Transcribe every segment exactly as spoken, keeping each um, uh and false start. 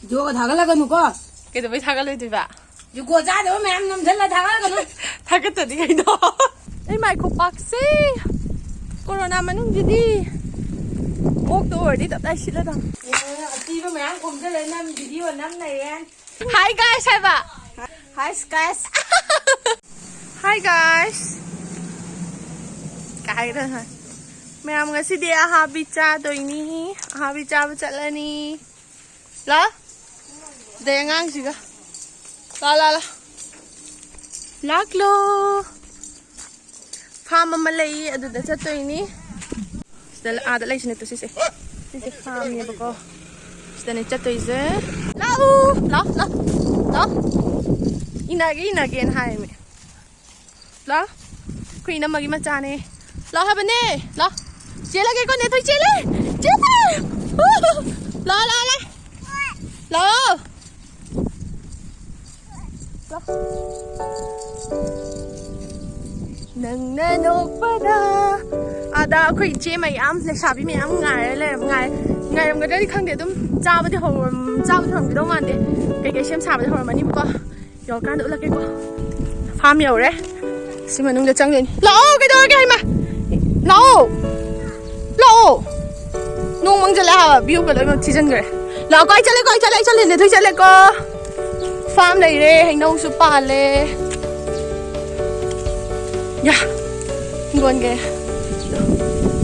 ꯚꯤꯗꯤꯑꯣꯒ ꯊꯥꯒꯠꯂꯛꯀꯅꯨꯀꯣ꯫ ꯀꯩꯗꯧꯕꯩ ꯊꯥꯒꯠꯂꯣꯏꯗꯣꯏꯕ? ꯖꯨꯀꯣ ꯆꯥꯗꯕ ꯃꯌꯥꯝ ꯅꯝꯁꯤꯜꯂ ꯊꯥꯒꯠꯂꯛꯀꯅꯨ꯫ ꯊꯥꯒꯠꯇꯗꯤ ꯀꯩꯅꯣ? ꯑꯩ ꯃꯥꯏ ꯈꯨꯄꯥꯛꯁꯦ꯫ ꯀꯣꯔꯣꯅꯥ ꯃꯅꯨꯡꯁꯤꯗꯤ ꯑꯣꯛꯇ ꯑꯣꯏꯔꯗꯤ ꯇꯞꯇꯥꯏ ꯁꯤꯠꯂꯗꯝ꯫ ꯌꯦꯡꯉꯣ, ꯑꯊꯤꯕ ꯃꯌꯥꯝ ꯈꯣꯝꯖꯤꯜꯂ ꯅꯝ ꯚꯤꯗꯤꯑꯣ ꯅꯝ ꯂꯩꯔꯦ꯫ Hi guys ꯍꯥꯏꯕ꯫ Hi guys꯫ Hi guys꯫ ꯀꯥꯏꯗ? ꯃꯌꯥꯝ ꯉꯁꯤꯗꯤ ꯑꯍꯥꯕꯤ ꯆꯥꯗꯣꯏꯅꯤ꯫ ꯑꯍꯥꯕꯤ ꯆꯥꯕ ꯆꯠꯂꯅꯤ꯫ ꯂꯥ? ꯁꯤꯗꯩ ꯑꯉꯥꯡꯁꯤꯒ꯫ ꯂꯥ, ꯂꯥ, ꯂꯥ꯫ ꯂꯥꯛꯂꯣ꯫ ꯐꯥꯝ ꯑꯃ ꯂꯩ, ꯑꯗꯨꯗ ꯆꯠꯇꯣꯏꯅꯤ꯫ ꯁꯤꯗ ꯑꯥꯗ ꯂꯩꯁꯤꯅꯦ ꯇꯨ ꯁꯤꯁꯦ꯫ ꯁꯤꯁꯦ ꯐꯥꯝꯅꯦꯕꯀꯣ꯫ ꯁꯤꯗꯅꯦ ꯆꯠꯇꯣꯏꯁꯦ꯫ ꯂꯥꯛꯎ! ꯂꯥꯎ, ꯂꯥꯎ, ꯂꯥꯎ꯫ ꯏꯟꯅꯒꯦ, ꯏꯟꯅꯒꯦꯅ ꯍꯥꯏꯃꯤ꯫ ꯂꯥꯎ꯫ ꯑꯩꯈꯣꯏ ꯏꯅꯝꯃꯒꯤ ꯃꯆꯥꯅꯦ꯫ ꯂꯥꯎ ꯍꯥꯏꯕꯅꯦ꯫ ꯂꯥꯎ꯫ ꯆꯦꯜꯂꯒꯦꯀꯣ, ꯅꯦꯊꯣꯏ ꯆꯦꯜꯂꯦ꯫ ꯆꯦꯜꯂꯦ꯫ ꯂꯥꯎ, ꯂꯥꯎ, ꯂꯥꯎ꯫ ꯂꯥꯎ꯫ ꯅꯪꯅ ꯅꯣꯛꯄꯗ꯫ ꯑꯥꯗ ꯑꯩꯈꯣꯏ ꯏꯆꯦ ꯃꯌꯥꯝ, ꯂꯩꯁꯥꯕꯤ ꯃꯌꯥꯝ ꯉꯥꯏꯔ ꯂꯩꯔꯝ-, ꯉꯥꯏ-, ꯉꯥꯏꯔꯝꯒꯗ꯭ꯔꯗꯤ ꯈꯪꯗꯦ꯫ ꯑꯗꯨꯝ ꯆꯥꯕꯗꯤ ꯍꯧꯔꯝ-, ꯆꯥꯕꯗꯤ ꯍꯧꯔꯝꯈꯤꯗꯧ ꯃꯥꯟꯗꯦ꯫ ꯀꯩꯀꯩ ꯁꯦꯝ ꯁꯥꯕꯗꯤ ꯍꯧꯔꯝꯃꯅꯤꯕꯀꯣ꯫ ꯌꯧꯔꯀꯥꯟꯗ ꯎꯠꯂꯛꯀꯦꯀꯣ꯫ ꯐꯥꯝ ꯌꯧꯔꯦ꯫ ꯁꯤ ꯃꯅꯨꯡꯗ ꯆꯪꯗꯣꯏꯅꯤ꯫ ꯂꯥꯛꯑꯣ, ꯀꯩꯗꯧꯔꯒꯦ ꯍꯩꯃꯥ? ꯂꯥꯛꯑꯣ꯫ ꯂꯥꯛꯑꯣ꯫ ꯅꯣꯡ ꯃꯪꯖꯜꯂꯛꯑꯦ ꯍꯥꯏꯕ, ꯚ꯭ꯌꯨꯒ ꯂꯣꯏꯅꯃꯛ ꯊꯤꯖꯤꯟꯈ꯭ꯔꯦ꯫ ꯂꯥꯛꯑꯣ, ꯀꯣ, ꯑꯩ ꯆꯠꯂꯦꯀꯣ, ꯑꯩ ꯆꯠꯂꯦ, ꯑꯩ ꯆꯠꯂꯦ, ꯅꯦꯊꯣꯏ ꯆꯠꯂꯦꯀꯣ꯫ ꯐꯥꯝ ꯂꯩꯔꯦ, ꯍꯩꯅꯧꯁꯨ ꯄꯥꯜꯂꯦ꯫ ꯌꯥ, ꯍꯤꯡꯒꯣꯟꯒꯤ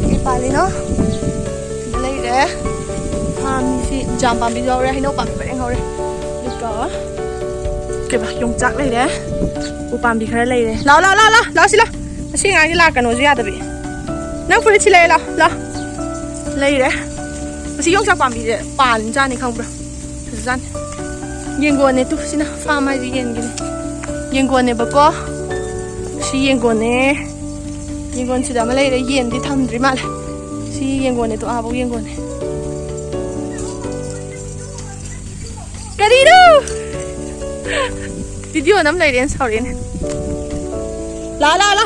ꯀꯩ ꯄꯥꯜꯂꯤꯅꯣ? ꯁꯤꯗ ꯂꯩꯔꯦ꯫ ꯐꯥꯝꯁꯤ ꯖꯥꯝ ꯄꯥꯝꯕꯤ ꯌꯥꯎꯔꯦ, ꯍꯩꯅꯧ ꯄꯥꯝꯕꯤ ꯄꯔꯦꯡ ꯍꯧꯔꯦ꯫ ꯑꯗꯨꯒ ꯀꯩꯕ, ꯌꯣꯡꯆꯥꯛ ꯂꯩꯔꯦ꯫ ꯎꯄꯥꯝꯕꯤ ꯈꯔ ꯂꯩꯔꯦ꯫ ꯂꯥꯎ, ꯂꯥꯎ, ꯂꯥꯎ, ꯂꯥꯎ, ꯂꯥꯎ, ꯁꯤ ꯂꯥꯎ꯫ ꯑꯁꯤ ꯑꯉꯥꯡꯁꯦ ꯂꯥꯛꯀꯅꯣꯁꯨ ꯌꯥꯗꯕꯤ꯫ ꯅꯪ ꯐꯨꯔꯤꯠ ꯁꯤ ꯂꯩꯔꯦ, ꯂꯥꯎ, ꯂꯥꯎ꯫ ꯂꯩꯔꯦ꯫ ꯑꯁꯤ ꯌꯣꯡꯆꯥꯛ ꯄꯥꯝꯕꯤꯁꯦ ꯄꯥꯟꯖꯥꯅꯤ ꯈꯪꯕ꯭ꯔꯥ? ꯐꯖꯖꯥꯅꯤ꯫ ꯌꯦꯡꯒꯣꯟꯅꯦ ꯇꯨ, ꯁꯤꯅ ꯐꯥꯝ ꯍꯥꯏꯁꯦ ꯌꯦꯟꯒꯤꯅꯦ꯫ ꯌꯦꯡꯒꯣꯟꯅꯦꯕꯀꯣ꯫ ꯁꯤ ꯌꯦꯡꯒꯣꯟꯅꯦ꯫ ꯌꯦꯡꯒꯣꯟꯁꯤꯗ ꯑꯃ ꯂꯩꯔꯦ, ꯌꯦꯟꯗꯤ ꯊꯝꯗ꯭ꯔꯤ ꯃꯥꯜꯂꯦ꯫ ꯁꯤ ꯌꯦꯡꯒꯣꯟꯅꯦ ꯇꯨ, ꯑꯥꯕꯧ ꯌꯦꯡꯒꯣꯟꯅꯦ꯫ ꯀꯔꯤꯅꯣ? ꯚꯤꯗꯤꯑꯣ ꯅꯝ ꯂꯩꯔꯦꯅ ꯁꯥꯎꯔꯛꯑꯦꯅꯦ꯫ ꯂꯥ, ꯂꯥ, ꯂꯥ꯫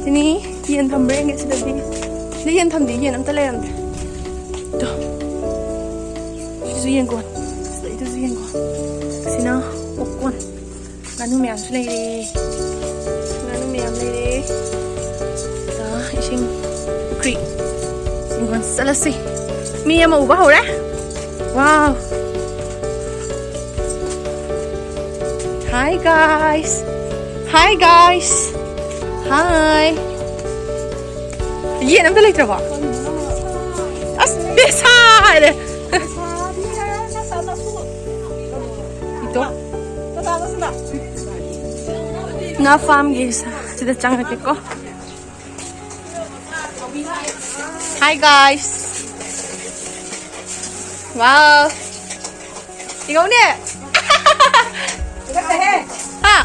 ꯁꯤꯅꯤ ꯌꯦꯟ ꯊꯝꯕ꯭ꯔꯥ ꯌꯦꯡꯒꯦ ꯁꯤꯗꯗꯤ꯫ ꯁꯤꯗ ꯌꯦꯟ ꯊꯝꯗꯦ, ꯌꯦꯟ ꯑꯝꯇ ꯂꯩꯔꯝꯗꯦ꯫ ꯇꯣ꯫ ꯁꯤꯁꯨ ꯌꯦꯡꯒꯣꯟ꯫ ꯑꯗꯨꯁꯨ ꯌꯦꯡꯉꯣ꯫ ꯁꯤꯅ popcorn꯫ ꯉꯥꯅꯨ ꯃꯌꯥꯝꯁꯨ ꯂꯩꯔꯦ꯫ ꯉꯥꯅꯨ ꯃꯌꯥꯝ ꯂꯩꯔꯦ꯫ ꯑꯗ ꯏꯁꯤꯡ ꯄꯨꯈ꯭ꯔꯤ꯫ ꯍꯤꯡꯒꯣꯜ ꯆꯠꯂꯁꯤ꯫ ꯃꯤ ꯑꯃ ꯎꯕ ꯍꯧꯔꯦ꯫ Wow꯫ Hi guys꯫ Hi guys꯫ Hi꯫ ꯌꯦꯟ ꯑꯝꯇ ꯂꯩꯇ꯭ꯔꯕꯣ? ꯑꯁ ꯕꯦꯁꯥ ꯍꯥꯏꯔꯦ꯫ ꯏꯇꯣ꯫ ꯉꯥ farmꯒꯤ ꯁꯤꯗ ꯆꯪꯉꯛꯀꯦꯀꯣ꯫ Hi guys꯫ Wow꯫ ꯏꯉꯧꯅꯦ꯫ ꯍꯥ꯫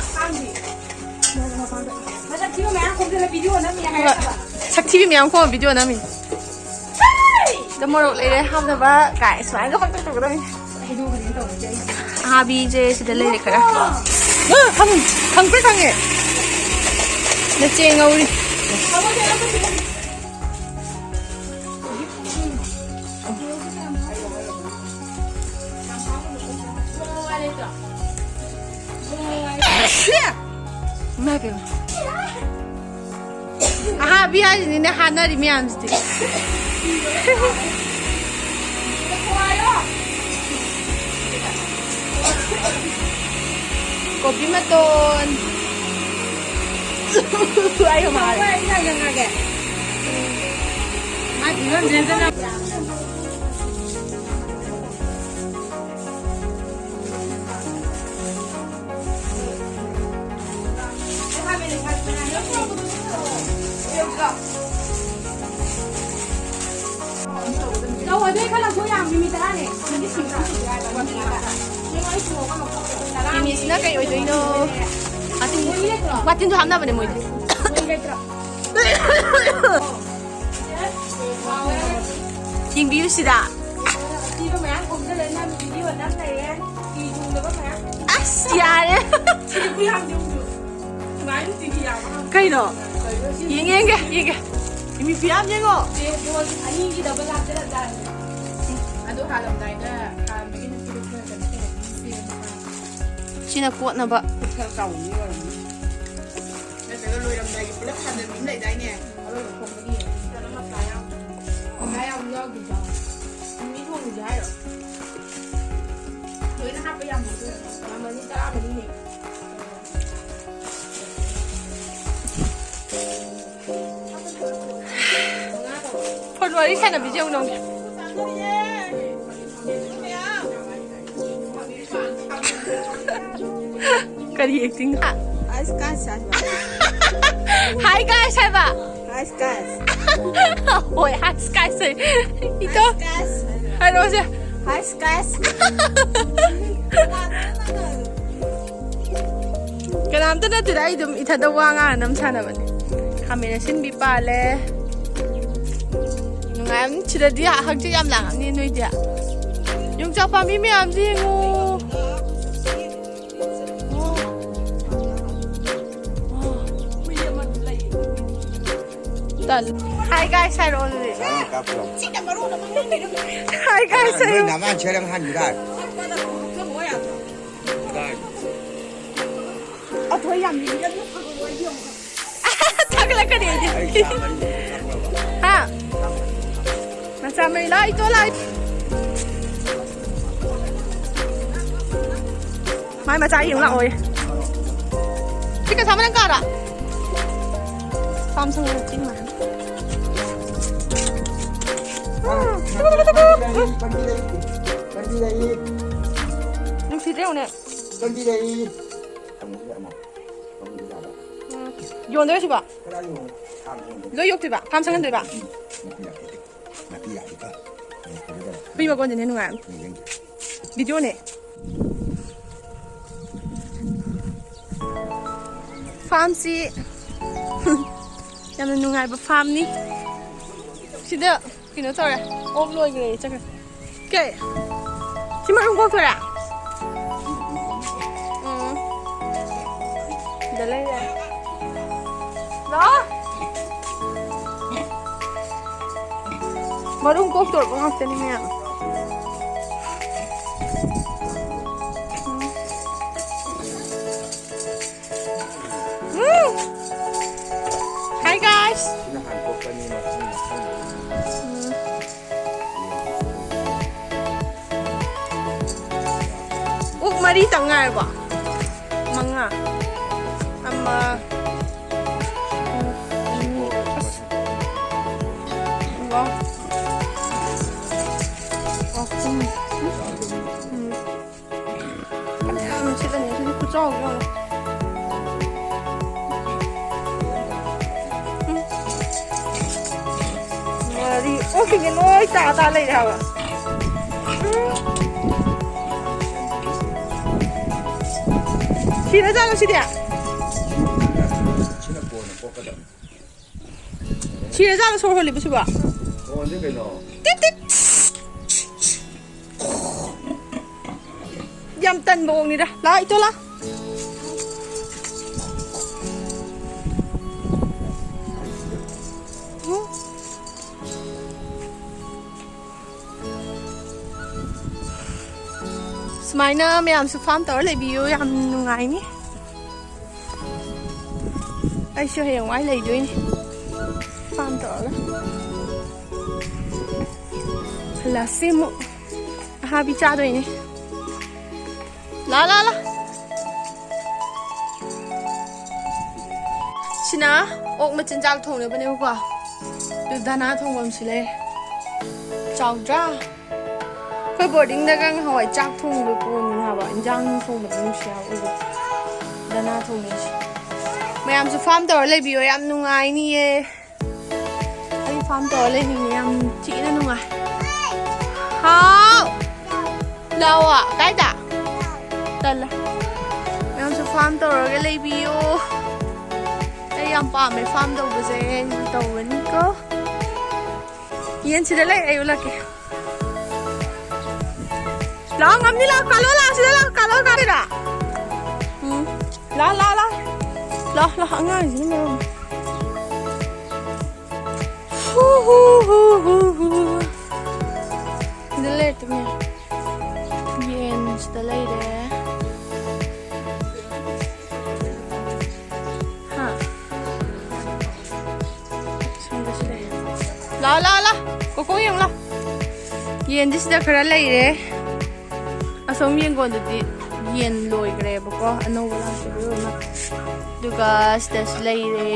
ꯁꯛꯊꯤꯕꯤ ꯃꯌꯥꯝ ꯈꯣꯝ video ꯅꯝꯃꯤ꯫ ꯑꯗ ꯃꯣꯔꯣꯛ ꯂꯩꯔꯦ ꯍꯥꯞꯅꯕ꯫ ꯀꯥꯏ ꯁꯨꯃꯥꯏꯅꯒ ꯄꯪꯇꯧ ꯇꯧꯒꯗꯕꯅꯤ꯫ ꯑꯍꯥꯕꯤꯁꯦ ꯁꯤꯗ ꯂꯩꯔꯦ ꯈꯔ꯫ ꯑ, ꯈꯪ-, ꯈꯪꯄ꯭ꯔꯦꯛ ꯈꯪꯉꯦ꯫ ꯅꯆꯦ ꯉꯧꯔꯤ꯫ ꯏꯃꯥ ꯏꯕꯦꯝꯃ꯫ ꯑꯍꯥꯕꯤ ꯍꯥꯏꯁꯤꯅꯤꯅꯦ ꯍꯥꯟꯅꯔꯤ ꯃꯌꯥꯝꯁꯤꯗꯤ꯫ ꯀꯣꯕꯤ ꯃꯇꯣꯟ꯫ ꯑꯩ ꯃꯥꯔꯦ꯫ ꯂꯧ ꯑꯗꯨ ꯈꯔ ꯂꯪꯊꯣꯛ ꯌꯥꯝ ꯃꯤꯃꯤ ꯇꯔꯥꯅꯦ꯫ ꯃꯤꯃꯤꯁꯤꯅ ꯀꯩ ꯑꯣꯏꯗꯣꯏꯅꯣ? ꯋꯥꯇꯤꯟ, ꯋꯥꯇꯤꯟꯁꯨ ꯍꯥꯞꯅꯕꯅꯦ ꯃꯣꯏꯗꯤ꯫ ꯌꯦꯡꯕꯤꯌꯨ ꯁꯤꯗ꯫ ꯑꯁ ꯌꯥꯔꯦ꯫ ꯀꯩꯅꯣ? ꯌꯦꯡꯒꯦ, ꯌꯦꯡꯒꯦ, ꯌꯦꯡꯒꯦ꯫ ꯃꯤ ꯐꯤꯌꯥꯝ ꯌꯦꯡꯉꯣ꯫ ꯑꯅꯤꯒꯤ double ꯍꯥꯞꯆꯔꯛꯑꯖꯥꯠꯅꯤ꯫ ꯑꯗꯨ ꯍꯥꯜꯂꯝꯗꯥꯏꯗ ꯍꯥꯟꯕꯒꯤ ꯅꯨꯄꯤꯗꯣ ꯈꯔ ꯀꯩꯅꯣ ꯁꯤꯅ ꯀꯣꯠꯅꯕ꯫ ꯈꯔ ꯆꯥꯎꯕ ꯃꯤ ꯑꯣꯏꯔꯝꯒꯅꯤ꯫ ꯅꯠꯇ꯭ꯔꯒ ꯂꯣꯏꯔꯝꯗꯥꯏꯒꯤ ꯄꯨꯂꯞ ꯊꯥꯖꯟꯕꯤ ꯑꯃ ꯂꯩꯗꯥꯏꯅꯦ? ꯑꯔꯣꯏꯕ ꯈꯣꯝꯕꯒꯤ꯫ ꯅꯠꯇ꯭ꯔꯒ ꯃꯁꯂꯥ ꯌꯥꯎ-, ꯃꯁꯂꯥ ꯌꯥꯎꯕ ꯌꯥꯎꯗ꯭ꯔꯤꯕꯣ? ꯃꯤ ꯊꯣꯡꯕꯁꯦ ꯍꯥꯏꯔꯣ? ꯂꯣꯏꯅ ꯍꯥꯞꯄ ꯌꯥꯝꯕꯗꯣ ꯌꯥꯝꯃꯅꯤ, ꯇꯔꯥꯃꯔꯤꯅꯦ꯫ ꯐꯣꯟ ꯋꯥꯔꯤ ꯁꯥꯟꯅꯕꯤꯁꯦ ꯑꯃꯨꯛ ꯅꯪꯒꯤ꯫ ꯀꯔꯤ ꯑꯦꯛꯇꯤꯡ? ꯑꯁ ꯀꯥꯁ ꯍꯥꯏꯕ꯫ ꯍꯥꯏ ꯒꯥꯏꯁ ꯍꯥꯏꯕ꯫ ꯑꯁ ꯀꯥꯁ꯫ ꯍꯣꯏ, ꯍꯥꯏ ꯒꯥꯏꯁ ꯍꯥꯏ꯫ ꯏꯇꯣ꯫ ꯀꯥꯁ ꯍꯥꯏꯕ꯫ ꯍꯥꯏꯔꯛꯑꯣꯁꯦ꯫ ꯑꯁ ꯀꯥꯁ꯫ ꯀꯅꯥꯝꯇ ꯅꯠꯇꯦꯗ, ꯑꯩ ꯑꯗꯨꯝ ꯏꯊꯟꯗ ꯋꯥ ꯉꯥꯡꯉ ꯑꯗꯨꯝ ꯁꯥꯟꯅꯕꯅꯦ꯫ ꯈꯥꯃꯦꯟ ꯑꯁꯤꯟꯕꯤ ꯄꯥꯜꯂꯦ꯫ ꯅꯨꯡꯉꯥꯏꯔꯝꯅꯤ꯫ ꯁꯤꯗꯗꯤ ꯍꯛꯆꯤꯠ ꯌꯥꯝ ꯂꯥꯡꯉꯝꯅꯤ ꯅꯣꯏꯗꯤ꯫ ꯌꯣꯡꯆꯥꯛ ꯄꯥꯝꯕꯤ ꯃꯌꯥꯝꯁꯦ ꯌꯦꯡꯉꯨ꯫ ꯇꯜ-, ꯍꯥꯏ ꯒꯥꯏꯁ ꯍꯥꯏꯔꯛꯑꯣ ꯑꯗꯨꯗꯤ꯫ ꯍꯥꯏ ꯒꯥꯏꯁ ꯍꯥꯏꯔꯛꯑꯣ꯫ ꯅꯃꯥꯟ ꯁꯦꯔꯪ ꯍꯟꯈꯤꯗꯥꯏ? ꯑꯊꯣꯏ ꯌꯥꯝ ꯌꯦꯡꯖꯜꯂꯨ꯫ ꯊꯥꯒꯠꯂꯛꯀꯅꯤ ꯑꯩꯗꯤ꯫ ꯍꯥ? ꯃꯆꯥ ꯃꯩ ꯂꯥꯛ ꯏꯇꯣ ꯂꯥꯛ꯫ ꯃꯥꯏ ꯃꯆꯥ ꯌꯦꯡ ꯂꯥꯛꯑꯣꯌꯦ꯫ ꯁꯤ ꯀꯩꯁꯥ ꯃꯅꯪ ꯀꯥꯔ? ꯄꯥꯝ ꯁꯪ ꯆꯤꯡ ꯃꯥꯟ꯫ ꯅꯨꯡꯁꯤꯗ꯭ꯔꯦ ꯌꯦꯡꯉꯨꯅꯦ꯫ ꯎꯝ꯫ ꯌꯣꯟꯗꯣꯏꯔꯣ ꯁꯤꯕꯣ? ꯂꯣꯏ ꯌꯣꯛꯇꯣꯏꯕ? ꯐꯥꯝ ꯁꯪꯍꯟꯗꯣꯏꯕ? ꯍꯨꯏ ꯃꯀꯣꯟꯁꯤꯅ ꯅꯨꯡꯉꯥꯏꯕꯅꯤ꯫ ꯚꯤꯗꯤꯑꯣꯅꯦ꯫ ꯐꯥꯝꯁꯤ ꯌꯥꯝꯅ ꯅꯨꯡꯉꯥꯏꯕ ꯐꯥꯝꯅꯤ꯫ ꯁꯤꯗ ꯀꯩꯅꯣ ꯇꯧꯔꯦ, ꯑꯣꯛ ꯂꯣꯏꯈ꯭ꯔꯦ, ꯆꯠꯈ꯭ꯔꯦ꯫ ꯀꯩ? ꯁꯤ ꯃꯔꯨꯝ ꯀꯣꯛꯇꯣꯏꯔꯥ? ꯎꯝ꯫ ꯁꯤꯗ ꯂꯩꯔꯦ꯫ ꯂꯥꯛꯑꯣ꯫ ꯃꯔꯨꯝ ꯀꯣꯛꯇꯣꯔꯕ ꯉꯥꯛꯇꯅꯤ ꯃꯌꯥꯝ꯫ ꯎꯝ꯫ ꯃꯔꯤꯇꯪ ꯉꯥꯏꯔꯕꯣ? ꯃꯉꯥ꯫ ꯑꯃ꯫ ꯑꯅꯤ꯫ ꯑꯁ꯫ ꯋꯥꯎ꯫ ꯑꯍꯨꯝ꯫ ꯎꯝ꯫ ꯌꯥꯝ ꯁꯤꯠꯂꯅꯤ꯫ ꯁꯤꯗꯤ ꯈꯨꯆꯥꯎꯗꯤ ꯌꯦꯡꯉꯣ꯫ ꯎꯝ꯫ ꯃꯔꯤ꯫ ꯑꯣꯛꯁꯤꯡꯁꯦ ꯂꯣꯏ ꯇꯥ ꯇꯥ ꯂꯩꯔꯦ ꯍꯥꯏꯕ꯫ ꯎꯝ꯫ ꯁꯤꯔꯖꯥꯠꯂꯣ ꯁꯤꯗꯤ? ꯁꯤꯅ ꯀꯣꯟꯅ ꯀꯣꯛꯀꯗꯕꯅꯤ꯫ ꯁꯤꯔꯖꯥꯠꯂꯣ ꯁꯣꯔ ꯍꯣꯜꯂꯤꯕꯁꯤꯕꯣ? ꯀꯣꯟꯁꯦ ꯀꯩꯅꯣ? ꯇꯤꯠ ꯇꯤꯠ꯫ ꯌꯥꯝ ꯇꯟꯕ ꯑꯣꯛꯅꯤꯗ꯫ ꯂꯥꯛꯑꯣ ꯏꯇꯣ ꯂꯥꯛꯑꯣ꯫ ꯎꯝ꯫ ꯁꯨꯃꯥꯏꯅ ꯃꯌꯥꯝꯁꯨ ꯐꯥꯝ ꯇꯧꯔ ꯂꯩꯕꯤꯌꯨ, ꯌꯥꯝ ꯅꯨꯡꯉꯥꯏꯅꯤ꯫ ꯑꯩꯁꯨ ꯍꯌꯦꯡꯋꯥꯏ ꯂꯩꯗꯣꯏꯅꯤ ꯐꯥꯝ ꯇꯧꯔꯒ꯫ ꯂꯥꯁꯤꯃꯨꯛ ꯑꯍꯥꯕꯤ ꯆꯥꯗꯣꯏꯅꯤ꯫ ꯂꯥ, ꯂꯥ, ꯂꯥ꯫ ꯁꯤꯅ ꯑꯣꯛ ꯃꯆꯤꯟꯖꯥꯛ ꯊꯣꯡꯅꯕꯅꯦꯕꯀꯣ꯫ ꯑꯗꯨ ꯗꯥꯅꯥ ꯊꯣꯡꯐꯝꯁꯨ ꯂꯩ꯫ ꯆꯥꯎꯗ꯭ꯔꯥ? ꯑꯩꯈꯣꯏ ꯕꯣꯔꯗꯤꯡꯗꯒ ꯉꯍꯥꯟꯋꯥꯏ ꯆꯥꯛ ꯊꯣꯡꯕ ꯀꯣꯟꯅꯤ ꯍꯥꯏꯕ꯫ ꯏꯟꯖꯥꯡ ꯊꯣꯡꯕꯗ ꯅꯨꯡꯁꯤ ꯍꯥꯏꯕ ꯎꯕꯗ꯫ ꯗꯥꯅꯥ ꯊꯣꯡꯅꯩꯁꯦ꯫ ꯃꯌꯥꯝꯁꯨ ꯐꯥꯝ ꯇꯧꯔ ꯂꯩꯕꯤꯌꯣ꯫ ꯌꯥꯝ ꯅꯨꯡꯉꯥꯏꯅꯤꯌꯦ꯫ ꯑꯩ ꯐꯥꯝ ꯇꯧꯔ ꯂꯩꯅꯤꯡꯉꯦ꯫ ꯌꯥꯝ ꯊꯤꯅ ꯅꯨꯡꯉꯥꯏ꯫ ꯍꯥꯎ! ꯂꯥꯛꯑꯣ꯫ ꯀꯥꯏꯗ? ꯇꯜꯂꯦ꯫ ꯃꯌꯥꯝꯁꯨ ꯐꯥꯝ ꯇꯧꯔꯒ ꯂꯩꯕꯤꯌꯣ꯫ ꯑꯩ ꯌꯥꯝ ꯄꯥꯝꯃꯦ ꯐꯥꯝ ꯇꯧꯕꯁꯦ꯫ ꯑꯩꯁꯨ ꯇꯧꯒꯅꯤꯀꯣ꯫ ꯌꯦꯟ ꯁꯤꯗ ꯂꯩ, ꯑꯩ ꯎꯠꯂꯛꯀꯦ꯫ ꯂꯥꯛꯑꯣ, ꯉꯝꯅꯤ, ꯂꯥꯛꯑꯣ, ꯀꯥꯜꯂꯣ, ꯂꯥꯛꯑꯣ, ꯁꯤꯗ ꯂꯥꯛꯑꯣ, ꯀꯥꯜꯂꯣ, ꯀꯥꯜꯂꯤꯔꯥ? ꯎꯝ꯫ ꯂꯥꯛꯑꯣ, ꯂꯥꯛꯑꯣ, ꯂꯥꯛꯑꯣ꯫ ꯂꯥꯛꯑꯣ, ꯂꯥꯛꯑꯣ, ꯑꯉꯥꯡꯁꯤꯅ ꯃꯔꯣꯜ ꯑꯃ꯫ ꯍꯨ, ꯍꯨ, ꯍꯨ, ꯍꯨ, ꯍꯨ꯫ ꯁꯤꯗ ꯂꯩꯔꯦ, ꯇꯨꯃꯤꯟ꯫ ꯌꯦꯟ ꯁꯤꯗ ꯂꯩꯔꯦ꯫ ꯍꯥ? ꯁꯣꯝꯗꯁꯨ ꯂꯩꯔꯦ꯫ ꯂꯥꯛꯑꯣ, ꯂꯥꯛꯑꯣ, ꯂꯥꯛꯑꯣ꯫ ꯀꯣꯀꯣ ꯌꯦꯡꯉꯨ ꯂꯥꯛꯑꯣ꯫ ꯌꯦꯟꯗꯤ ꯁꯤꯗ ꯈꯔ ꯂꯩꯔꯦ꯫ ꯑꯁꯣꯝ ꯌꯦꯡꯒꯣꯟꯗꯗꯤ ꯌꯦꯟ ꯂꯣꯏꯈ꯭ꯔꯦꯕꯀꯣ, ꯑꯅꯧꯕ ꯂꯥꯛꯈꯤꯕ ꯑꯃ꯫ ꯑꯗꯨꯒ ꯁꯤꯗꯁꯨ ꯂꯩꯔꯦ꯫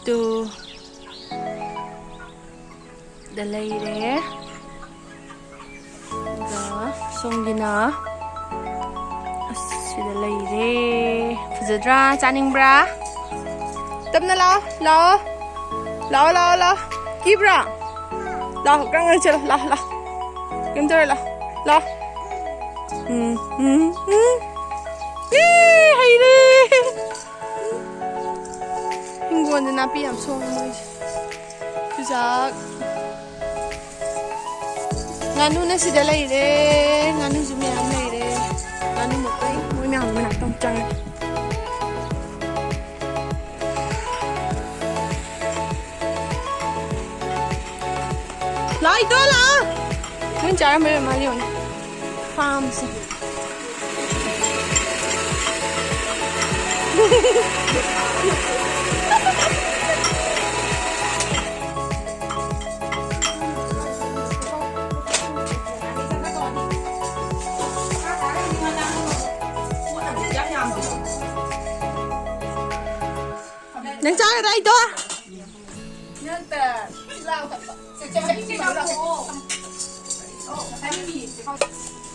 ꯇꯨ꯫ ꯗ ꯂꯩꯔꯦ꯫ ꯑꯗꯨꯒ ꯁꯣꯝꯒꯤꯅ ꯑꯁ, ꯁꯤꯗ ꯂꯩꯔꯦ꯫ ꯐꯖꯗ꯭ꯔꯥ? ꯆꯥꯅꯤꯡꯕ꯭ꯔꯥ? ꯇꯞꯅ ꯂꯥꯛꯑꯣ, ꯂꯥꯛꯑꯣ꯫ ꯂꯥꯛꯑꯣ, ꯂꯥꯛꯑꯣ, ꯂꯥꯛꯑꯣ꯫ ꯀꯤꯕ꯭ꯔꯥ? ꯂꯥꯛꯑꯣ, ꯀꯔꯝ ꯀꯥꯟꯗ ꯆꯠꯂꯣ? ꯂꯥꯛꯑꯣ, ꯂꯥꯛꯑꯣ꯫ ꯀꯩꯝ ꯇꯧꯔꯣꯏ, ꯂꯥꯛꯑꯣ꯫ ꯂꯥꯛꯑꯣ꯫ ꯎꯝ, ꯎꯝ, ꯎꯝ꯫ ꯑꯦ, ꯍꯩꯔꯦ꯫ ꯍꯤꯡꯒꯣꯜꯗ ꯅꯥꯄꯤ ꯌꯥꯝ ꯁꯣꯡꯉꯦ ꯃꯣꯏꯁꯦ꯫ ꯆꯨꯖꯥꯛ꯫ ꯉꯥꯅꯨꯅ ꯁꯤꯗ ꯂꯩꯔꯦ꯫ ꯉꯥꯅꯨꯁꯨ ꯃꯌꯥꯝ ꯂꯩꯔꯦ꯫ ꯉꯥꯅꯨ ꯃꯈꯩ ꯃꯣꯏ ꯃꯌꯥꯝ ꯃꯅꯥꯛꯇ ꯑꯃꯨꯛ ꯆꯪꯉꯦ꯫ ꯂꯥꯛꯑꯣ, ꯏꯇꯣ, ꯂꯥꯛꯑꯣ꯫ ꯃꯣꯏ ꯆꯥꯔꯝꯕ ꯌꯥꯝ ꯃꯥꯜꯂꯤ ꯌꯦꯡꯉꯣꯅꯦ꯫ ꯐꯥꯝꯁꯦ꯫ ꯅꯪ ꯆꯥꯒꯗ꯭ꯔꯥ ꯑꯩꯗꯣ?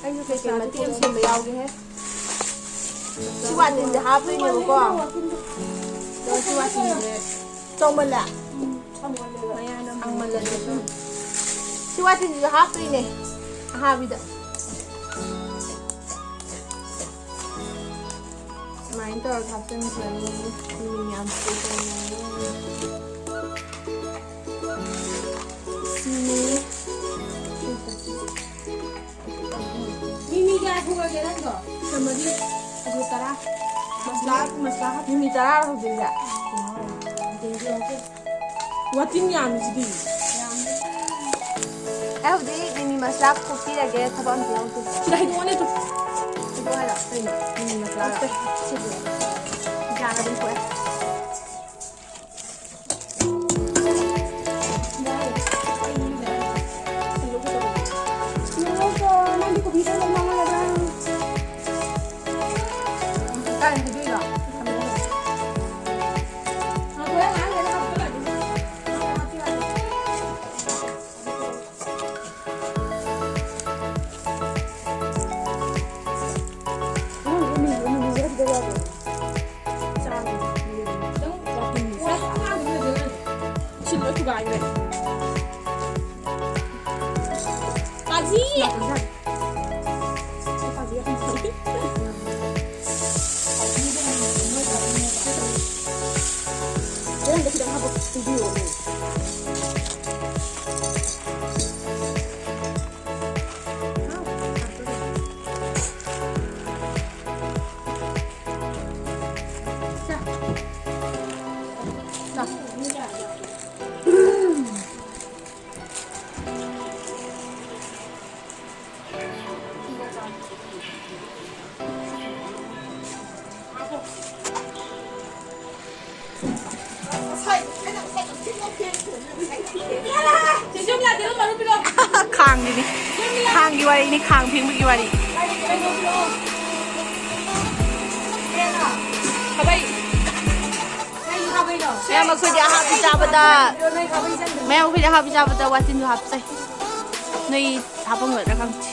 ꯑꯩꯁꯨ ꯀꯩꯀꯩ ꯃꯇꯦꯛ ꯑꯃ ꯁꯦꯝꯕ ꯌꯥꯎꯒꯦꯍꯦ꯫ ꯁꯤ ꯋꯥꯇꯤꯟꯁꯦ ꯍꯥꯞꯇꯣꯏꯅꯦꯕꯀꯣ꯫ ꯑꯗꯣ ꯁꯤ ꯋꯥꯇꯤꯟꯁꯦ ꯆꯥꯎꯃꯜꯂꯦ꯫ ꯁꯥꯡꯃꯜꯂꯦ꯫ ꯁꯤ ꯋꯥꯇꯤꯟꯁꯤꯁꯨ ꯍꯥꯞꯇꯣꯏꯅꯦ ꯑꯍꯥꯕꯤꯗ꯫ ꯁꯨꯃꯥꯏꯅ ꯇꯧꯔꯒ ꯍꯥꯞꯆꯤꯟꯈ꯭ꯔꯅꯤ꯫ ꯃꯤꯃꯤ ꯃꯌꯥꯝꯁꯤꯁꯨ ꯇꯧꯔꯅꯤ꯫ ꯁꯤꯅꯤ꯫ ꯃꯤꯃꯤ ꯀꯌꯥ ꯁꯨꯔꯒꯦ ꯅꯪꯗꯣ? ꯃꯔꯤ꯫ ꯑꯗꯨ ꯇꯔꯥ꯫ ꯃꯁꯂꯥ, ꯃꯁꯂꯥ ꯍꯥꯞ-, ꯃꯤꯃꯤ ꯇꯔꯥ ꯍꯧꯖꯤꯛꯁꯦ? ꯋꯥꯇꯤꯟ ꯌꯥꯝꯃꯤꯁꯤꯗꯤ꯫ ꯑꯩ ꯍꯧꯖꯤꯛ ꯃꯤꯃꯤ ꯃꯁꯂꯥ ꯈꯣꯛꯄꯤꯔꯒꯦ, ꯊꯕꯛ ꯑꯝꯇ ꯌꯥꯎꯗꯦ꯫ ꯁꯤꯗ ꯍꯩꯗꯣꯛꯑꯣꯅꯦ ꯑꯗꯨ꯫ ꯍꯩꯗꯣꯛꯑꯣ ꯍꯥꯏꯔꯣ? ꯀꯩꯅꯣ? ꯃꯤꯃꯤ ꯃꯁꯂꯥ꯫ ꯑꯝꯇ ꯁꯤꯗꯤ꯫ ꯌꯥꯔꯦ ꯑꯗꯨꯝ ꯊꯣꯛꯑꯦ꯫ ꯅꯪꯗꯤ ꯀꯣ ꯈꯥꯡꯒꯤꯅꯤ꯫ ꯈꯥꯡꯒꯤ ꯋꯥꯔꯤꯅꯤ, ꯈꯥꯡ ꯐꯦꯡꯕꯒꯤ ꯋꯥꯔꯤ꯫ ꯃꯌꯥꯝ ꯑꯩꯈꯣꯏꯗꯤ ꯑꯍꯥꯕꯤ ꯆꯥꯕꯗ, ꯃꯌꯥꯝ ꯑꯩꯈꯣꯏꯗꯤ ꯑꯍꯥꯕꯤ ꯆꯥꯕꯗ ꯋꯥꯇꯤꯟꯁꯨ ꯍꯥꯞꯆꯩ꯫ ꯅꯣꯏ ꯍꯥꯞꯄꯝꯒꯗ꯭ꯔꯥ ꯈꯪꯗꯦ꯫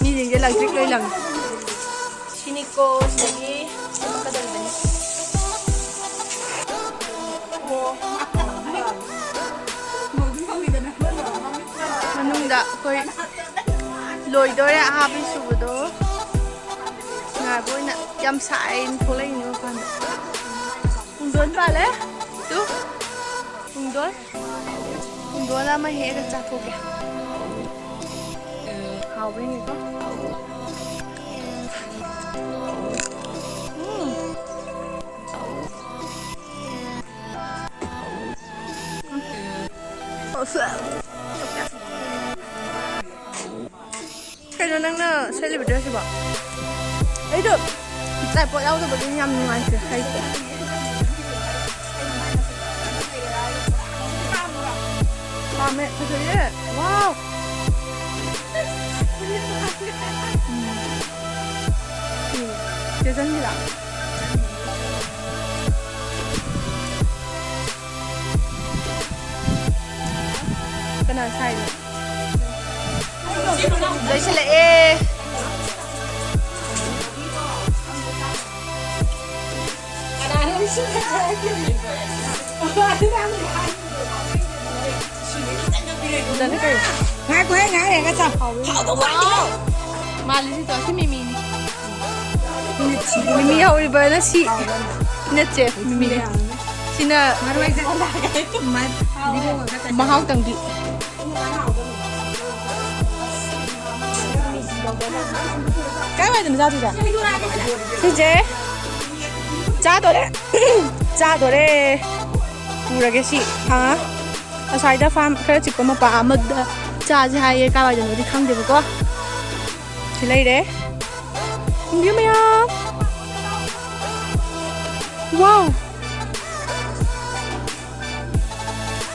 ꯃꯤꯁꯤꯡꯁꯦ ꯂꯪꯇ꯭ꯔꯤꯛ ꯂꯣꯏ ꯂꯪꯉꯤ꯫ ꯁꯤꯅꯤꯀꯣ, ꯁꯤꯗꯒꯤ ꯆꯠꯀꯗꯧꯔꯤꯕꯅꯤ꯫ ꯃꯅꯨꯡꯗ ꯑꯩꯈꯣꯏ ꯂꯣꯏꯗꯣꯔꯦ ꯑꯍꯥꯕꯤ ꯁꯨꯕꯗꯣ꯫ ꯉꯥꯏꯕ ꯑꯣꯏꯅ ꯌꯥꯝ ꯁꯥꯏꯅ ꯊꯣꯛꯂꯛꯏꯅꯦ ꯃꯄꯥꯟꯗ꯫ ꯄꯨꯡꯗꯣꯟ ꯄꯥꯜꯂꯦ꯫ ꯇꯨ꯫ ꯄꯨꯡꯗꯣꯟ꯫ ꯄꯨꯡꯗꯣꯟ ꯑꯃ ꯍꯦꯛꯑꯒ ꯆꯥꯊꯣꯛꯀꯦ꯫ ꯍꯥꯎꯕ ꯌꯦꯡꯒꯦꯀꯣ꯫ ꯎꯝ꯫ ꯀꯩꯅꯣ ꯅꯪꯅ ꯁꯦꯠꯂꯤꯕ dress ꯁꯤꯕꯣ? ꯑꯩꯗꯣ tripod ꯌꯥꯎꯗꯕꯒꯤ ꯌꯥꯝ ꯅꯨꯡꯉꯥꯏꯇꯦ ꯍꯩꯇꯦ꯫ ꯄꯥꯝꯃꯦ, ꯐꯖꯩꯌꯦ꯫ Wow! ꯎꯝ꯫ ꯎꯝ꯫ ꯆꯦ ꯆꯟꯒꯤꯔꯣ? ꯀꯅꯥ ꯁꯥꯏꯅꯣ? ꯂꯣꯏꯁꯤꯜꯂꯛꯑꯦ꯫ ꯉꯥꯏꯈꯣꯍꯦ, ꯉꯥꯏꯍꯥꯛ ꯂꯩꯔꯒ ꯆꯥꯎ꯫ ꯍꯥꯎꯗꯧ ꯃꯥꯟꯗꯦ꯫ ꯃꯥꯜꯂꯤꯁꯤꯗꯣ ꯁꯤ ꯃꯤꯃꯤꯅꯤ꯫ ꯃꯤꯃꯤ ꯍꯧꯔꯤꯕꯅ ꯁꯤ꯫ ꯅꯠꯇꯦ, ꯃꯤꯃꯤꯅꯤ꯫ ꯁꯤꯅ ꯃꯔꯣꯏꯒ ꯃꯍꯥꯎ ꯇꯪꯕꯤ꯫ ꯀꯥꯏꯋꯥꯏꯗꯅꯣ ꯆꯥꯗꯣꯏꯁꯦ? ꯁꯤꯁꯦ ꯆꯥꯗꯣꯔꯦ꯫ ꯆꯥꯗꯣꯔꯦ꯫ ꯄꯨꯔꯒꯦ ꯁꯤ꯫ ꯑꯥ, ꯑꯁ꯭ꯋꯥꯏꯗ ꯐꯥꯝ ꯈꯔ ꯆꯤꯛꯄ ꯃꯄꯥ ꯑꯃꯗ ꯆꯥꯁꯦ ꯍꯥꯏꯌꯦ꯫ ꯀꯥꯏꯋꯥꯏꯗꯅꯣꯗꯤ ꯈꯪꯗꯦꯕꯀꯣ꯫ ꯁꯤ ꯂꯩꯔꯦ꯫ ꯌꯦꯡꯕꯤꯌꯨ ꯃꯌꯥꯝ꯫ ꯋꯥꯎ꯫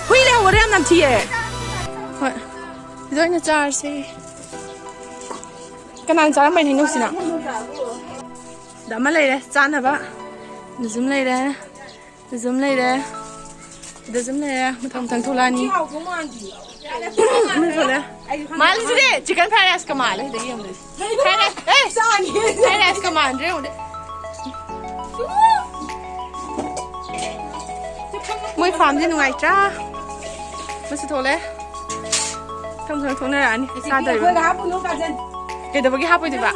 ꯍꯨꯏ ꯂꯩꯍꯧꯕꯗꯣ ꯌꯥꯝ ꯅꯝꯊꯤꯌꯦ꯫ ꯍꯣꯏ꯫ ꯁꯤꯗ ꯑꯣꯏꯅ ꯆꯥꯔꯁꯦ꯫ ꯀꯅꯥꯅ ꯆꯥꯔꯝꯕꯅꯤ ꯍꯩꯅꯧꯁꯤꯅ? ꯁꯤꯗ ꯑꯃ ꯂꯩꯔꯦ ꯆꯥꯅꯕ꯫ ꯁꯤꯗꯁꯨ ꯑꯃ ꯂꯩꯔꯦ꯫ ꯁꯤꯗꯁꯨ ꯑꯃ ꯂꯩꯔꯦ꯫ ꯁꯤꯗꯁꯨ ꯑꯃ ꯂꯩꯔꯦ꯫ ꯃꯊꯪ ꯃꯊꯪ ꯊꯣꯛꯂꯛꯑꯅꯤ꯫ ꯑꯃ ꯊꯣꯛꯂꯛꯑꯦ꯫ ꯃꯥꯜꯂꯤꯁꯤꯗꯤ chicken fried rice ꯀ ꯃꯥꯜꯂꯦ꯫ ꯁꯤꯗ ꯌꯦꯡꯕꯗꯗꯤ꯫ Fried rice, ꯑꯦ! Fried rice ꯀ ꯃꯥꯟꯗ꯭ꯔꯦ ꯌꯦꯡꯉꯨꯗꯤ꯫ ꯃꯣꯏ ꯐꯥꯝꯁꯦ ꯅꯨꯡꯉꯥꯏꯇ꯭ꯔꯥ? ꯃꯁꯤ ꯊꯣꯛꯂꯦ꯫ ꯊꯝ ꯊꯝ ꯊꯣꯛꯅꯔꯛꯑꯅꯤ꯫ ꯆꯥꯗꯣꯏꯕ꯫ ꯑꯩꯈꯣꯏꯗ ꯍꯥꯞꯄꯨꯅꯨ, ꯀꯥꯖꯜ꯫ ꯀꯩꯗꯧꯕꯒꯤ ꯍꯥꯞꯄꯣꯏꯗꯣꯏꯕ?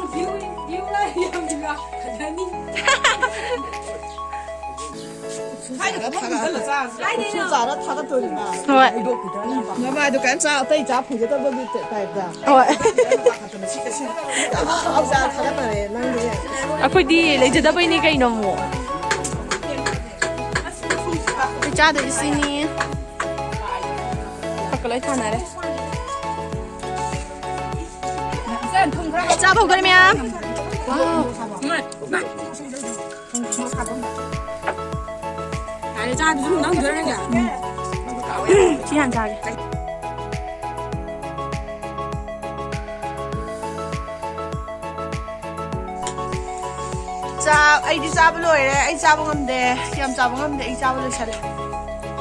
ꯁ꯭ꯋꯥꯏꯗ ꯈꯔ ꯊꯥꯒꯠ-, ꯁꯨꯝ ꯆꯥꯔ ꯊꯥꯒꯠꯇꯣꯔꯤꯕ꯫ ꯍꯣꯏ꯫ ꯃꯃꯥꯏꯗꯣ ꯀꯔꯤꯝ ꯆꯥ-, ꯑꯇꯩ ꯆꯥ ꯐꯪꯖꯗꯕꯒꯤ ꯇꯥꯏꯞꯇ꯫ ꯍꯣꯏ꯫ ꯑꯩꯈꯣꯏꯗꯤ ꯂꯩꯖꯗꯕꯩꯅꯦ ꯀꯩꯅꯣ ꯑꯃꯨꯛ꯫ ꯑꯩꯈꯣꯏ ꯆꯥꯗꯣꯏꯁꯦ ꯁꯤꯅꯤ꯫ ꯆꯥꯛꯀ ꯂꯣꯏ ꯊꯥꯅꯔꯦ꯫ ꯆꯥꯕ ꯍꯧꯗꯣꯔꯦ ꯃꯌꯥꯝ꯫ ꯌꯥꯔꯦ, ꯆꯥꯗꯨꯁꯨ ꯅꯪ ꯍꯧꯗꯣꯔꯦ ꯅꯪꯒꯤ꯫ ꯁꯤ ꯍꯥꯟꯅ ꯆꯥꯒꯦ꯫ ꯆꯥ-, ꯑꯩꯗꯤ ꯆꯥꯕ ꯂꯣꯏꯔꯦ꯫ ꯑꯩ ꯆꯥꯕ ꯉꯝꯗꯦ꯫ ꯌꯥꯝ ꯆꯥꯕ ꯉꯝꯗꯦ꯫ ꯑꯩ ꯆꯥꯕ ꯂꯣꯏꯁꯜꯂꯦ꯫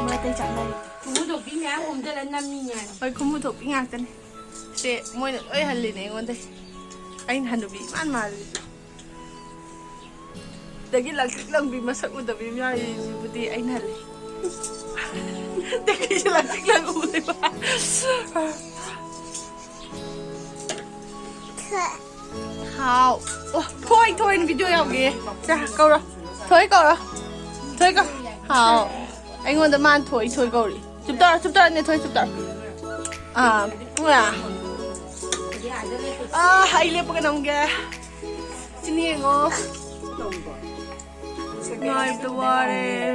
ꯃꯣꯏ ꯑꯇꯩ ꯆꯥꯅꯔꯤ꯫ ꯈꯨꯝꯃꯨ ꯊꯣꯛꯄꯤ ꯃꯌꯥꯝ ꯍꯣꯝꯖꯜꯂ ꯅꯝꯃꯤ ꯉꯥꯏ꯫ ꯍꯣꯏ, ꯈꯨꯝꯃꯨ ꯊꯣꯛꯄꯤ ꯉꯥꯛꯇꯅꯦ꯫ ꯁꯦ ꯃꯣꯏꯅ ꯂꯣꯏ ꯍꯜꯂꯤꯅꯦ ꯑꯩꯉꯣꯟꯗ꯫ ꯑꯩꯅ ꯍꯟꯅꯨꯕꯤ ꯏꯃꯥꯟ ꯃꯥꯜꯂꯤ꯫ ꯗꯒꯤ ꯂꯪꯇ꯭ꯔꯤꯛ ꯂꯪꯕꯤ ꯃꯁꯛ ꯎꯗꯕꯤ ꯑꯃ ꯌꯥꯎꯔꯤꯁꯤꯕꯨꯗꯤ ꯑꯩꯅ ꯍꯜꯂꯤ꯫ ꯇꯦꯛꯁꯤ ꯂꯪꯇ꯭ꯔꯤꯛ ꯂꯪ ꯎꯔꯦꯕ꯫ ꯍꯥꯎ꯫ ꯑꯣ, ꯊꯣꯏ, ꯊꯣꯏꯅ ꯚꯤꯗꯤꯑꯣ ꯌꯥꯎꯒꯦ꯫ ꯁꯦ, ꯀꯧꯔꯣ꯫ ꯊꯣꯏ ꯀꯧꯔꯣ꯫ ꯊꯣꯏ ꯀꯧ꯫ ꯍꯥꯎ꯫ ꯑꯩꯉꯣꯟꯗ ꯃꯥꯅ ꯊꯣꯏ, ꯊꯣꯏ ꯀꯧꯔꯤ꯫ ꯆꯨꯞꯇꯧꯔꯣ, ꯆꯨꯞꯇꯧꯔꯣ, ꯅꯦ ꯊꯣꯏ, ꯆꯨꯞꯇꯧꯔꯣ꯫ ꯑꯥ, ꯎꯌꯥ꯫ ꯑꯥ, ꯑꯩ ꯂꯦꯞꯄꯒ ꯅꯝꯒꯦ꯫ ꯁꯤꯅꯤ ꯌꯦꯡꯉꯣ꯫ ꯉꯥꯏꯕꯗ ꯋꯥꯔꯦ꯫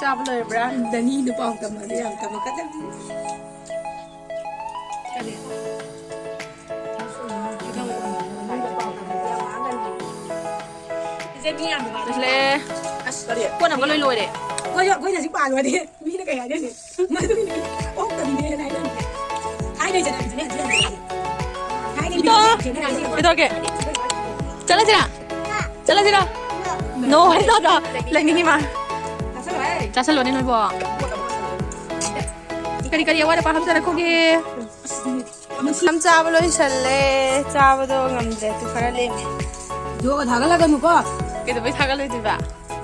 ꯆꯥꯕ ꯂꯣꯏꯔꯕ꯭ꯔꯥ? ꯗꯅꯤꯗꯣ ꯄꯥꯎ ꯇꯝꯃꯗꯤ ꯌꯥꯝ ꯇꯝꯃꯛꯀꯗꯕꯅꯤ꯫ ꯀꯔꯤ? ꯂꯣꯏꯁꯤꯜꯂꯦ꯫ ꯑꯁ, ꯀꯔꯤ? ꯄꯣꯠ ꯑꯃꯒ ꯂꯣꯏ ꯂꯣꯏꯔꯦ꯫ ꯑꯩꯈꯣꯏꯁꯨ, ꯑꯩꯈꯣꯏꯅ ꯍꯧꯖꯤꯛ ꯄꯥꯜꯂꯨꯔꯗꯤ ꯃꯤꯅ ꯀꯩ ꯍꯥꯏꯅꯅꯤ? ꯃꯗꯨꯒꯤꯅꯤ꯫ ꯑꯣꯛꯇꯕꯤꯅꯦꯅ ꯍꯥꯏꯅꯕꯅꯦ꯫ ꯊꯥꯏꯅꯩ ꯖꯅꯦꯔꯦꯁꯟꯅꯦ ꯍꯧꯖꯤꯛ ꯍꯧꯖꯤꯛ꯫ ꯊꯥꯏꯅꯩ ꯏꯇꯣ! ꯖꯅꯦꯔꯦꯁꯟ꯫ ꯀꯩꯗꯧꯔꯒꯦ? ꯆꯠꯂꯁꯤꯔꯥ? ꯆꯠꯂꯁꯤꯔꯣ? ꯅꯣ, ꯍꯥꯏꯗꯣ꯫ ꯂꯩꯅꯤꯡꯉꯤ ꯃꯥ꯫ ꯆꯥꯁꯜꯂꯣꯍꯦ꯫ ꯆꯥꯁꯜꯂꯣꯅꯦ ꯅꯣꯏꯕꯣ꯫ ꯀꯔꯤ ꯀꯔꯤ ꯑꯋꯥꯠ ꯑꯄꯥ ꯍꯥꯞꯆꯔꯛꯈꯣꯒꯦ? ꯌꯥꯝ ꯆꯥꯕ ꯂꯣꯏꯁꯜꯂꯦ꯫ ꯆꯥꯕꯗꯣ ꯉꯝꯗ꯭ꯔꯦ꯫ ꯑꯗꯨ ꯈꯔ ꯂꯦꯝꯃꯦ꯫ ꯌꯣꯒ ꯊꯥꯒꯠꯂꯒꯅꯨꯀꯣ꯫ ꯀꯩꯗꯧꯕꯩ ꯊꯥꯒꯠꯂꯣꯏꯗꯣꯏꯕ?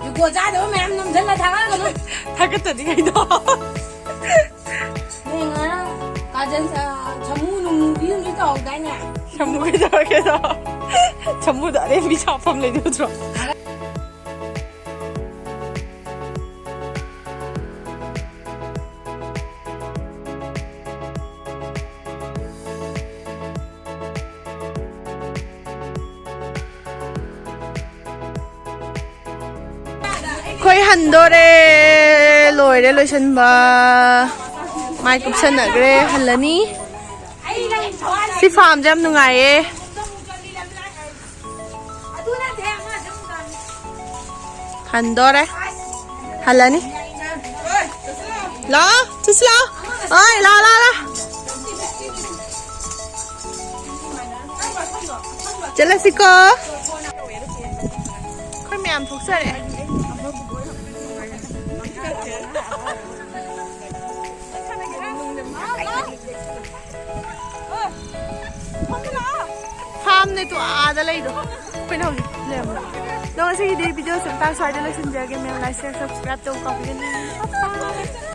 ꯖꯨꯀꯣ ꯆꯥꯗꯕ ꯃꯌꯥꯝ ꯅꯝꯁꯤꯜꯂ ꯊꯥꯒꯠꯂꯒꯅꯨ꯫ ꯊꯥꯒꯠꯇꯗꯤ ꯀꯩꯅꯣ? ꯅꯣꯏ ꯉꯔꯥꯡ ꯀꯥꯖꯟ, ꯑ, ꯁꯃꯨ ꯅꯨꯡꯃꯨꯒꯤ ꯑꯃꯁꯨ ꯇꯧꯍꯧꯗꯥꯏꯅꯦ? ꯁꯃꯨ ꯀꯩꯗꯧꯔꯒꯦꯗꯣ? ꯁꯃꯨꯗꯣ ꯑꯔꯦꯝꯕꯤ ꯁꯥꯐꯝ ꯂꯩꯗꯣꯏ ꯅꯠꯇ꯭ꯔꯣ? ꯑꯩꯈꯣꯏ ꯍꯟꯗꯣꯔꯦ꯫ ꯂꯣꯏꯔꯦ ꯂꯣꯏꯁꯟꯕ꯫ ꯃꯥꯏ ꯀꯨꯞꯁꯟꯅꯈ꯭ꯔꯦ, ꯍꯜꯂꯅꯤ꯫ ꯁꯤ ꯐꯥꯝꯁꯦ ꯌꯥꯝ ꯅꯨꯡꯉꯥꯏꯌꯦ꯫ ꯍꯟꯗꯣꯔꯦ꯫ ꯍꯜꯂꯅꯤ꯫ ꯂꯥꯛꯑꯣ, ꯆꯠꯁꯤ ꯂꯥꯛꯑꯣ꯫ ꯍꯣꯏ, ꯂꯥꯛꯑꯣ, ꯂꯥꯛꯑꯣ, ꯂꯥꯛꯑꯣ꯫ ꯆꯠꯂꯁꯤꯀꯣ꯫ ꯑꯩꯈꯣꯏ ꯃꯌꯥꯝ ꯊꯣꯛꯆꯔꯦ꯫ ꯌꯥꯝꯅ ꯇꯨ ꯑꯥꯗ ꯂꯩꯗꯣ, ꯑꯩꯈꯣꯏꯅ ꯍꯧꯖꯤꯛ ꯂꯩꯔꯝꯕꯗꯣ꯫ ꯑꯗꯣ ꯉꯁꯤꯒꯤꯗꯤ ꯚꯤꯗꯤꯑꯣꯁꯦ ꯃꯇꯥꯡ ꯁ꯭ꯋꯥꯏꯗ ꯂꯣꯏꯁꯤꯟꯖꯔꯒꯦ꯫ ꯃꯌꯥꯝ like, share, subscribe ꯇꯧꯕ ꯀꯥꯎꯕꯤꯒꯅꯨ꯫